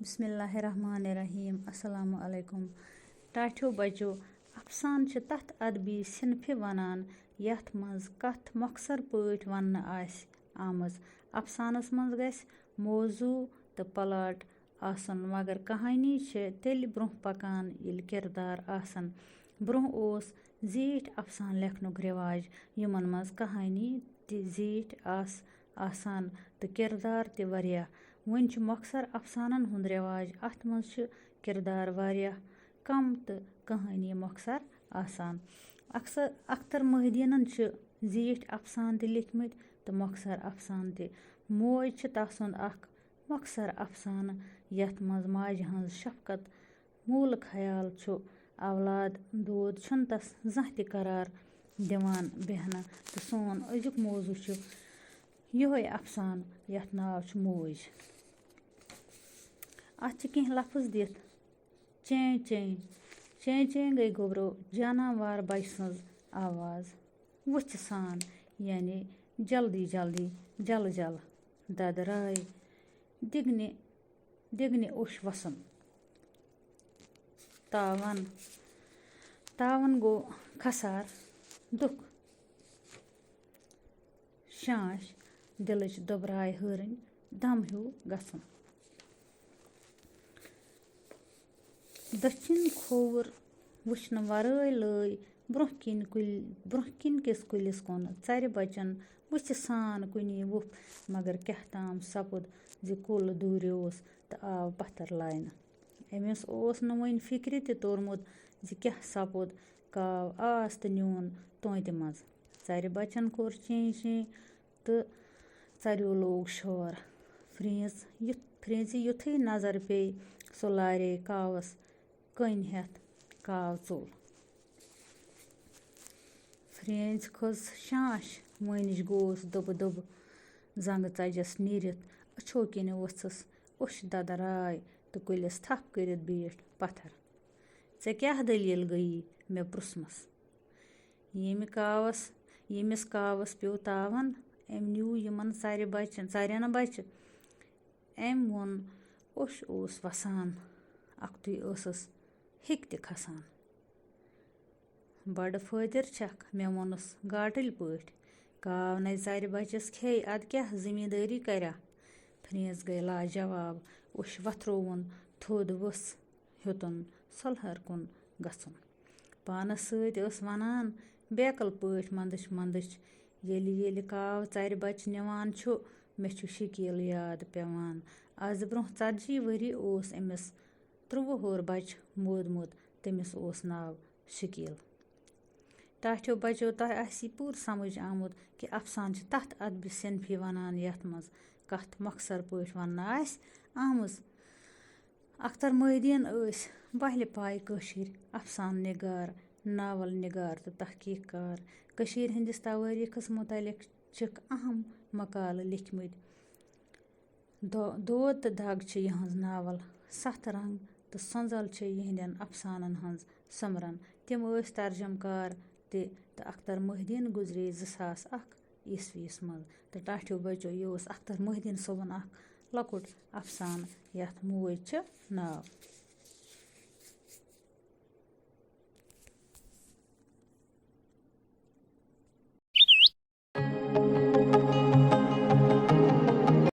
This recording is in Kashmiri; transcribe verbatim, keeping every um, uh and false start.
بسم اللہ الرحمن الرحیم۔ السلام علیکم۔ ٹاٹھیو بچو، افسانہٕ چھِ تتھ ادبی صنفہِ ونان یتھ منٛز کتھ مۄخصر پٲٹھۍ وننہٕ آسہِ آمٕژ۔ افسانس منٛز گژھِ موضوع تہٕ پلاٹ آسُن، مگر کہانی چھِ تیٚلہِ برٛونٛہہ پکان ییٚلہِ کردار آسن۔ برٛونٛہہ اوس زیٖٹھۍ افسانہٕ لیکھنُک رٮ۪واج، یِمن منٛز کہانی تہِ زیٖٹھۍ آس آسان تہٕ کردار تہِ واریاہ۔ وۄنۍ چھُ مۄخصر افسانن ہُنٛد رٮ۪واج، اتھ منٛز چھِ کردار واریاہ کم تہٕ کہانی مۄخصر آسان۔ اکثر اختر محی الدینن چھِ زیٖٹھۍ افسانہٕ تہِ لیکھمٕتۍ تہٕ مۄخصر افسانہٕ تہِ۔ موج چھِ تسُنٛد اکھ مۄخصر افسانہٕ، یتھ منٛز ماجہِ ہٕنٛز شفقت، موٗلہٕ خیال چھُ۔ اولاد دود چھُنہٕ تس زانٛہہ تہِ قرار دِوان بیہنہٕ۔ تہٕ سون أزیُک موضوع چھُ یِہوٚے افسانہٕ، یتھ ناو چھُ موج۔ اتھ چھِ کینٛہہ لفظ دِتھ: چیں چیں، چیں چیں گٔے گوٚبرو جاناوار بچہٕ سٕنٛز آواز۔ وُژھِ سان، یعنی جلدی جلدی، جل جل۔ ددراے، دِگنہِ، دِگنہِ اوٚش وسُن۔ تاون، تاون گوٚو کھسار، دُکھ۔ شانٛش، دِلٕچ دۄبراے ہٲرٕنۍ، دم ہیوٗ گژھُن۔ دٔچھِنۍ کھووُر وٕچھنہٕ ورٲے لٲے برٛونٛہہ کِنۍ کُلۍ، برٛونٛہہ کِنۍ کِس کُلِس کُن ژرِ بچن وٕچھِ سان کُنی وُپھ، مگر کیٛاہ تام سپُد زِ کُل دوٗریوس تہٕ آو پتھر لاینہٕ۔ أمِس اوس نہٕ وۄنۍ فِکرِ تہِ توٚرمُت زِ کیٛاہ سپُد، کاو آس تہٕ نیوٗن تونٛتہِ منٛز۔ ژرِ بچن کوٚر چیں چیں تہٕ ژریو لوگ شور۔ فرینٛز یُتھ، فرینٛزِ یُتھُے نظر پیٚیہِ، سُہ لارے کاوس کٔنۍ ہٮ۪تھ کاو ژوٚل۔ فرینٛزِ کھٔژ شانٛش، وٲنِج گوس دُبہٕ دُبہٕ۔ زنٛگہٕ ژجس نیٖرِتھ أچھو کِنۍ ؤژھٕس اوٚش ددراے تہٕ کُلِس تھپھ کٔرِتھ بیٖٹھ پتھر۔ "ژےٚ کیٛاہ دٔلیٖل گٔیی؟" مےٚ پرُژھمس۔ ییٚمہِ کاوس، ییٚمِس کاوس پیوٚو تاون، أمۍ نیوٗ یِمن ژرِ بچن، ژرٮ۪ن بچہِ۔ أمۍ ووٚن، اوٚش اوس وسان، اکھتُے ٲسٕس ہیٚکہِ تہِ کھسان۔ "بڑٕ فٲطر چھکھ"، مےٚ ووٚنُس گاٹٕلۍ پٲٹھۍ۔ "کاو نے ژرِ بچس کھیٚیہِ، ادٕ کیٛاہ زٔمیٖندٲری کریا؟" فرینٛز گٔے لاجواب۔ اوٚش وۄتھرووُن تھوٚد ؤژھ ہیوٚتُن سۄلہر کُن گژھُن۔ پانس سۭتۍ ٲس ونان بیکل پٲٹھۍ، "مندٕچھ مندٕچھ، ییٚلہِ ییٚلہِ کاو ژرِ بچہِ نِوان چھُ، مےٚ چھُ شکیٖل یاد پٮ۪وان۔ از برونٛہہ ژتجی ؤری اوس أمِس ترٛوٚوُہ وُہُر بچہِ مودمُت، تٔمِس اوس ناو شکیٖل۔" ٹاٹھیو بچو، تۄہہِ آسہِ یہِ پوٗرٕ سمجھ آمُت کہِ افسانہٕ چھِ تتھ ادبہِ صنفی ونان، یتھ منٛز کتھ مۄخصر پٲٹھۍ وننہٕ آسہِ آمٕژ۔ اختر محی الدین ٲسۍ بہلہِ پایہِ کٲشِرۍ افسانہٕ نگار، ناول نگار تہٕ تحقیق کار۔ کٔشیٖرِ ہٕنٛدِس توٲریٖخس متعلق چھِکھ اہم مقالہٕ لیکھمٕتۍ۔ دو-، دود تہٕ دگ چھِ یِہٕنٛز ناول۔ ستھ رنگ تہٕ سۄنٛزل چھِ یِہنٛدٮ۪ن افسانن ہٕنٛز سۄمبرن۔ تِم ٲسۍ ترجم کار تہِ، تہٕ اختر محی الدین گُزرے زٕ ساس اکھ عیسویس منٛز۔ تہٕ ٹاٹھیو بچو، یہِ اوس اختر محی الدین صٲبُن اکھ لۄکُٹ افسانہٕ، یتھ موج چھِ ناو۔